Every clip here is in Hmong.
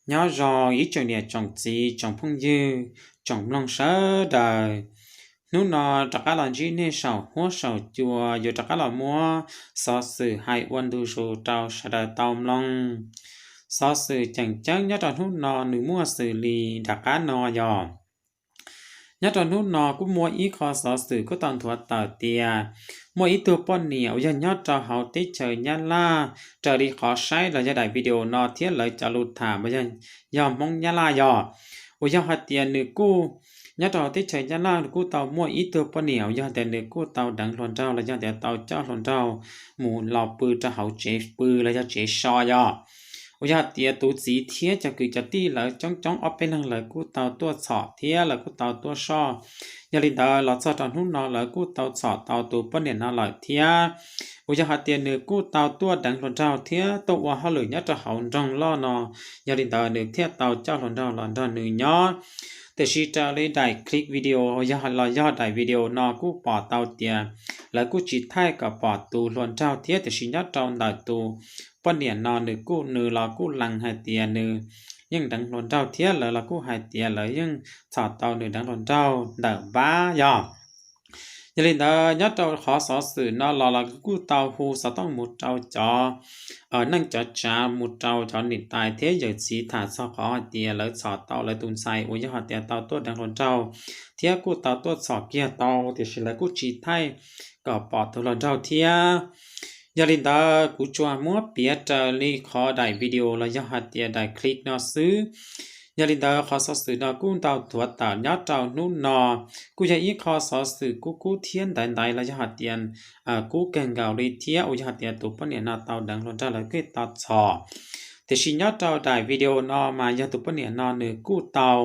Nyob zoo ib tsoom niam tsoom txiv tsoom phooj ywg tsoom mloog sawv daws. Hnub no rov qab los ntsib nej saum huab saum cua, yuav rov qab los muab xov xwm hais ua ntu zus rau sawv daws tau mloog. Xov xwm tseem ceeb nyob rau hnub no nws muaj xws li nram qab no yog, nyob rau hnub no kuj muaj ib qho xov xwm kuj tau nthuav tawm tias muaj ib tug poj niam uas yog nyob rau hauv teb chaws Nyab Laj, raws li qhov saib los yog daim video no thiab lawv cov lus tham uas yog Hmoob Nyab Laj yog, uas yog hais tias nws kuj nyob rau hauv teb chaws Nyab Laj, nws kuj tau muaj ib tug poj niam uas yog tias nws kuj tau deev hluas nraug los yog tias tau coj hluas nraug mus los pw rau hauv tsev pw los yog tsev so yog, uas yog hais tias tus txiv thiab cov kwv cov tij lawv coob coob ob peb leeg lawv kuj tau tuaj txhom thiab lawv kuj tau tuaj soj. Yog li ntawd los txog rau hnub no lawv kuj tau txhom tau tus poj niam no lawm thiab, uas yog hais tias nws kuj tau tuaj deev hluas nraug thiab tuaj ua hauj lwm nyob rau hauv nroog loj no. Yog li ntawd nws thiaj tau coj hluas nraug los nrog nws nyob. Tiam sis raws li daim clip video yog los yog daim video no kuj pom tau tias lawv kuj tsis thaij kom pom tus hluas nraug thiab, tiam sis nyob rau ntawm tus poj niam no nws kuj, nws los kuj lees hais tias nws yeej deev hluas nraug thiab lawv los kuj hais tias lawv yeej txhom tau nws deev hluas nraug ntawm npab yog. Yog li ntawd nyob rau qhov xov xwm no los los kuj tau hu xov tooj mus rau cov neej cov tsav, mus rau cov niam tais thiab yawm txiv tham txog qhov hais tias lawv txhom tau lawv tus ntxhais uas yog hais tias tau tuaj deev hluas nraug thiab kuj tau tuaj txhom kiag tau, tiam sis lawv kuj tsis thaij kom pom tus hluas nraug thiab. Yog li ntawd kuv tsuas muab piav raws li qhov daim video los yog hais tias daim clip no xwb. Yog li ntawd qhov xov xwm no kuj tau nthuav tawm nyob rau hnub no, kuj yog ib qho xov xwm kub kub thiab ntaiv ntaiv los yog hais tias kub kawg nkaus li thiab uas yog hais tias tus poj niam no tau deev hluas nraug lawv thiaj tau txhom. Tiam sis nyob rau daim video no mas yog tus poj niam no nws kuj tau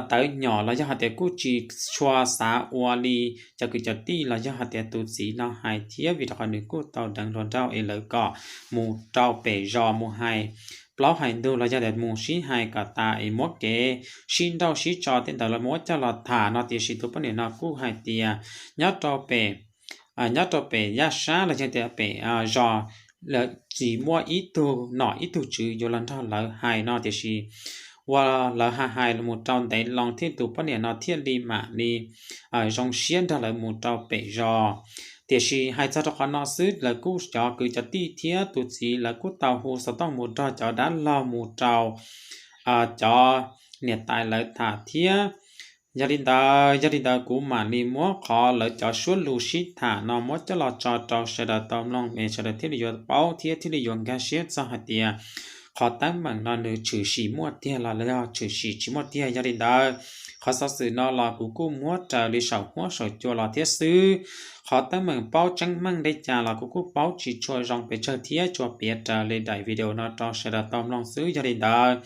tawv nyom los yog hais tias kuj tsis tshua xav ua li cov kwv cov tij los yog hais tias tus txiv no hais thiab, vim rau qhov nws kuj tau deev hluas nraug es lawv kom mus rau pem zos mus hais plaub hais ntug los yog tias mus sib hais kom tas es muab kev sib nrauj sib tso tej ntawd los muab coj los tham no. Tiam sis tus poj niam no kuj hais tias nyob rau pem, nyob rau pem yaj sab los yog tias pem zos, lawv tsis muaj ib tug nom ib tug tswv yuav los nrog lawv hais no, tiam sis ua lawv hais hais mus rau ntev loo thiab tus poj niam no thiaj li mam li zoo siab nrog lawv mus rau pem zos. Tiam sis hais txog rau qhov no xwb lawv kuj cov kwv cov tij thiab tus txiv lawv kuj tau hu xov tooj mus nrog cov dab laug mus rau cov niam tais lawv tham thiab. Yog li ntawd, yog li ntawd kuv mam li muab qhov lawv cov suab lus sib tham no muab coj los tso rau sawv daws tau mloog es sawv daws thiaj li yuav paub thiab thiaj li yuav nkag siab txog hais tias qhov teeb meem no nws tshwm sim muaj tiag los yog tshwm sim tsis muaj tiag. Yog li ntawd, qhov xov xwm no los kuv kuj muab raws li saum huab saum cua los thiab xwb. Qhov teeb meem paub tseeb meej li cas los kuv kuj paub tsis tshua zoo pes tsawg thiab tsuas piav raws li daim video no rau sawv daws tau mloog xwb. Yog li ntawd,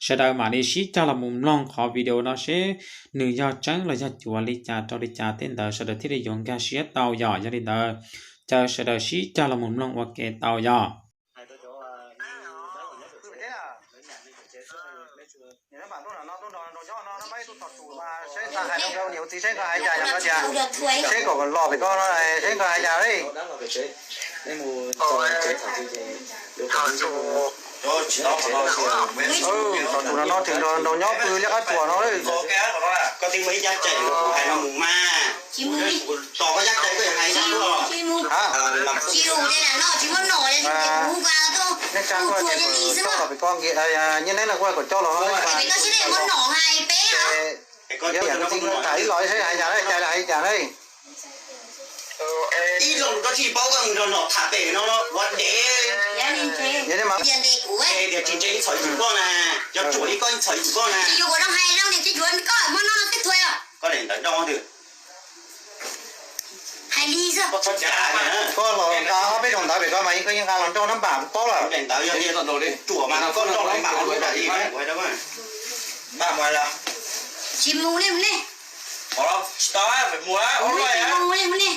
sawv daws mam li sib cog los mus mloog qhov video no seb nws yog tseeb los yog cuav li cas rau li cas tej ntawd sawv daws thiaj li yuav nkag siab tau yom. Yog li ntawd, caw sawv daws sib cog los mus mloog ua ke tau yom. Seb kom los pem ko, seb nqa hais cas li. Tus no no tseem nrog nraug nyob pw liab qab tsuas no. Nej tsa tuaj, los pem ko, nyiaj neb no kuj kom coj los no. Yog yam ntxwv tham ib los seb hais cas, cas li hais cas li. Ib los koj tsis paub koj mus nrog nom tham pem no ua dev. Tias tsis ntseeg ib txhom ib txwm koj na, cov ruam li koj ib txhom ib txwm koj na. Koj daim ntawv nrauj twg? Koj los nqa ob peb zaug ntawv pem ko mas yeej, koj yeej nqa los nrauj nab npam paub lawm. Daim ntawv yog tias ruam mas koj nrauj nab npam ua li. Tsis mus li ne. Tsis tau, mus mus li ne.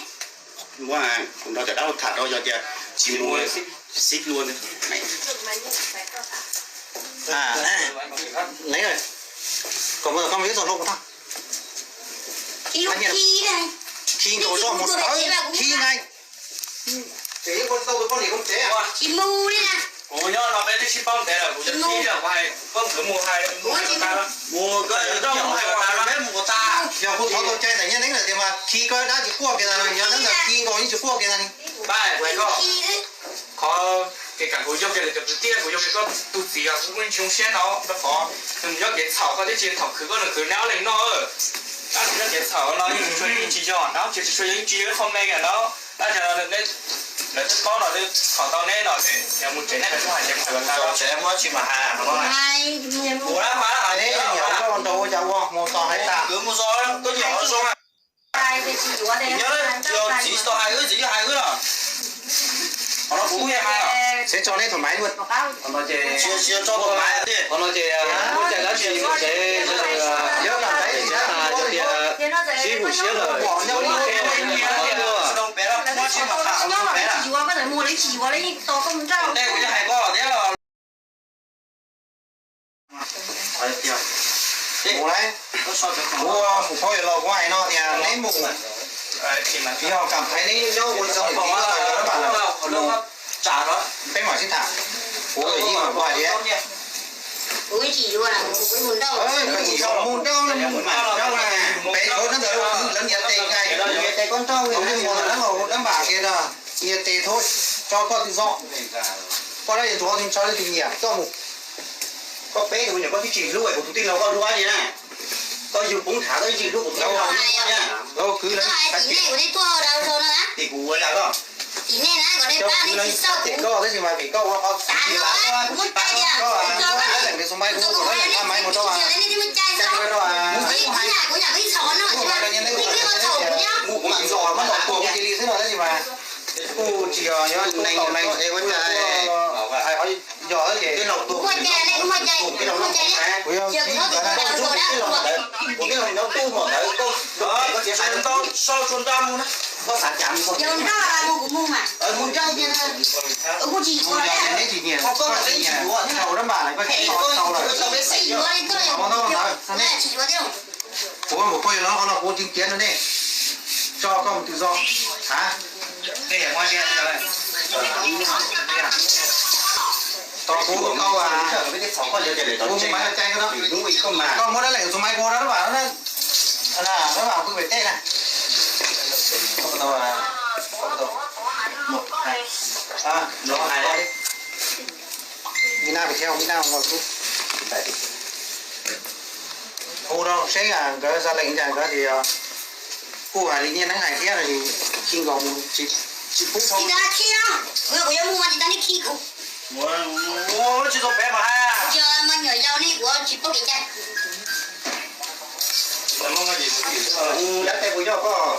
Kuv nrog cov dab laug tham rau yog tias tsis mus xib luag. Kom mus kom mus ib txog no kuv tag. Khi nkaus zoj mus tawv khi ngai. Ces yeej ua tsis tau tus poj niam koj tsev. Tsis mus li na. Kuv nyob no peb twb sib paub ntev lawm, kuv cov tij kuv hais Koj khwv mus hais mus hais tas, mus koj yog roj mus hais tas, peb mus tas. Yog kuv thov tau cai ntawm Nyiaj Neeb lawm tias mas khi koj dab tsis quaj kiag ntag, yog dab ntawm khi nkaus yeej tsis quaj kiag ntag li. Pab kuv hais koj, qhov kev kam kuv yog kiag lawm cov kwv tij, kuv yog kiag koj tus txiv os, kuv kuj zoo siab no rau qhov nws mus nyob kev txhaum koj twb tsis thaum khwv koj nws khwv neb ob leeg noj. Tab sis nyob kev txhaum no yeej tsis yog no, tsis tsis tshua yog yeej tsis yog ib qho me no. Tab sis lawv twb paub no, thaum tau neb no es mus tsev nej lawv kuj hais tias mus hais kom tag, tsev muab tsis mas hais no. Kuv lab mas hais neb nyiam ua nraug ua cas ua mus tos hais tas. Kwv mus zos, koj nyiam ua zoo. Nyob yog txiv tau hais wb, txiv yog hais wb los. Qhov no kuv kuj yog hais os. Seb tso neb thaum maiv luaj. Tsis tso thaum maiv tiag. Qhov no ces muaj cai dab tsi mus tsev, yog kam thaum tias sib hum siab lawm, muaj tsis mas hais os. Ntej kuv yog hais koj thiab. Mus lauj, kuv mus pab yuav los kuv hais no tias neb mus, yog kam thaum neb nyob ua txog niam txiv los, peb mam sib tham, kuv yeej mam kuv hais thiab. Koj tsis yog mus nrauj, mus nrauj na, peb tshuav dab ntawd lawv niam tes nqaij, kuv yeej mus dab laug dab npam kiag na, niam tes thaub tso koj twm zog, koj dab yuav tus qhov twg tso leej twg nyiam coj mus. Koj peb tus me nyuam koj twb tsis hlub kuv tus tij laug koj hlub li na. Koj yug poob nrhav koj twb tsis hlub kuv tus tij laug na. Tim nej kuv twb tuaj rau rau no na. Tim kuv ua cas koj? Tim nej na, kom nej pab nej tsis xauj kuv. Koj tab sis mas vim koj ua qhov xav no, kuv muaj cai tias kuv tso koj leej twg xu maiv kuv, kuv leej twg maiv kuv rau, kuv muaj cai xauj. Kuv yam kuv yam kuv ib txhom no, nej twb ua txhaum kuv nyob. Kuv mam zos mas los tuag kuv cia li xwb no tab sis mas kuj tsis yog nyob neeg neeg es ua cas. Yog ces kuv muaj cai, nej kuv muaj cai, kuv muaj cai, kuv yog tib ntawd na. Kuv tij laug nyob tub mom ntawd, koj txiav sai ntau sau tsuas nta mus na. Koj xav cas mus, yog nroj mus kuv mus mas. Mus nroj tiag na. Kuv tsis yuav, neb tsis nyiam, koj tsis nyiam, ua dab npam lawm koj tsis tau lawm. Kuv mus pab yuav los qhov no kuv tiav tiav rau nej, tso koj mus twm zog. Ha, tos kuv, koj kuv mus maiv cai koj, koj muab dab leem tus maiv kuv dab vam, dab vam pw pem teb na. Hu rau seb nkawd xa lees cas nkawd tias, kuj hais li Nyiaj Neeb hais thiab, khi nkaus mus tsis pub tau. Tsis tau khi no, kuv yuav mus mas tsis tau nej khi kuv. Mus tsis tau pem mas hais. Yog me nyuam yaus ne kuv tsis paub kev cai. Dab tsi kuv yog koj.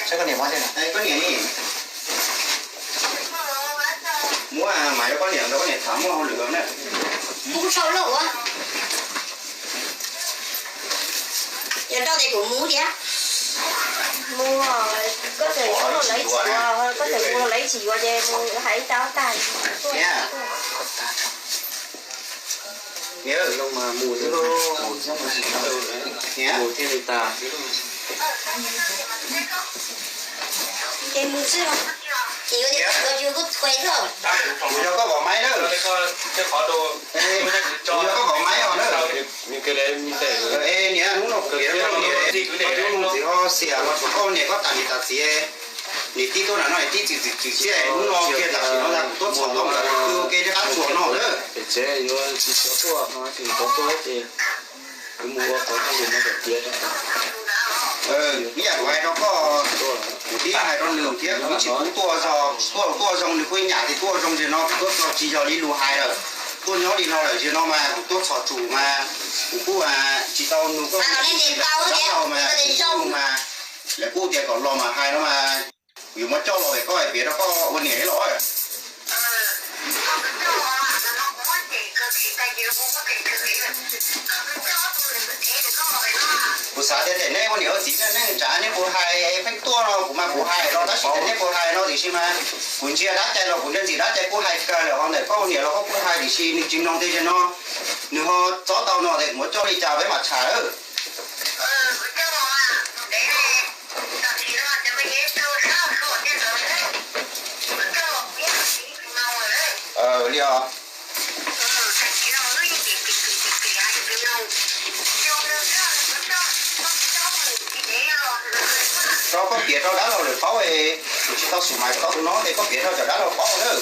Saib koj niam, koj niam ni. Muab mas yog koj niam ntawd, koj niam tham muaj hauj lwm na. Kuv sau lauj ua. Yog rau tes kuv mus thiab. Mus, koj tseem mus los lawv tsis yuav, koj tseem mus los lawv tsis yuav ces mus hais ib tau tag. Mus thiaj li tas. Ces mus xwb, ces yuav tias kuv tsis kuj txhua txog. Kuv yog koj kom maiv na. Kuv yog koj kom maiv os na. Niam, hnub no kuv tias koj niam, koj niam txiv ho xiam los tsuav koj niam koj tas niam tas txiv. Niam tij tuaj na no niam tij txwm txwm txwm txiaj, hnub no kiag tam sim no kuv tuaj txhom tau ntawd kuv ua ke rov qab tsuas no lawm. Tsev yuav tsis txhob tuaj no, tsis txhob tuaj ces kuv mus ua qhov koj lus no kom tiav rau. Ib yam kuv hais rau koj, kuv tib hais rau nws thiab, kuv tsis pub tuaj, tuaj tuaj zoo nws kuj nyam tias tuaj zoo, zaum no kuv tuaj txog tsis yog li lus hais lawm. Tuaj nyob li no lawm, zaum no mas kuv tuaj txhom tsum mas kuv kuj tsis tau nug koj, mas lawv kuj tias kom los mas hais no mas kuv yuav muab coj los es koj hais piav rau koj ua niam ib los. Kuv xav tias them nej ua niam ua txiv nej tsav nej puas hais pheej tuaj no kuv mas kuv hais los tab sis them nej puas hais no tiam sis mas kuv ntsia dab cai los kuv ntsia ntxim dab cai kuj hais kawg lawm, ho ntawm koj ua niam los koj kuj hais tiam sis nws tsis mloog tej zaum no nws ho txob tau no es kuv muab coj li cas peb mam tsham lawm. Yog, rau koj piav rau dab laug lawv paub, kuv tsis tau xub mas tau tus no es koj piav rau cov dab laug paub na.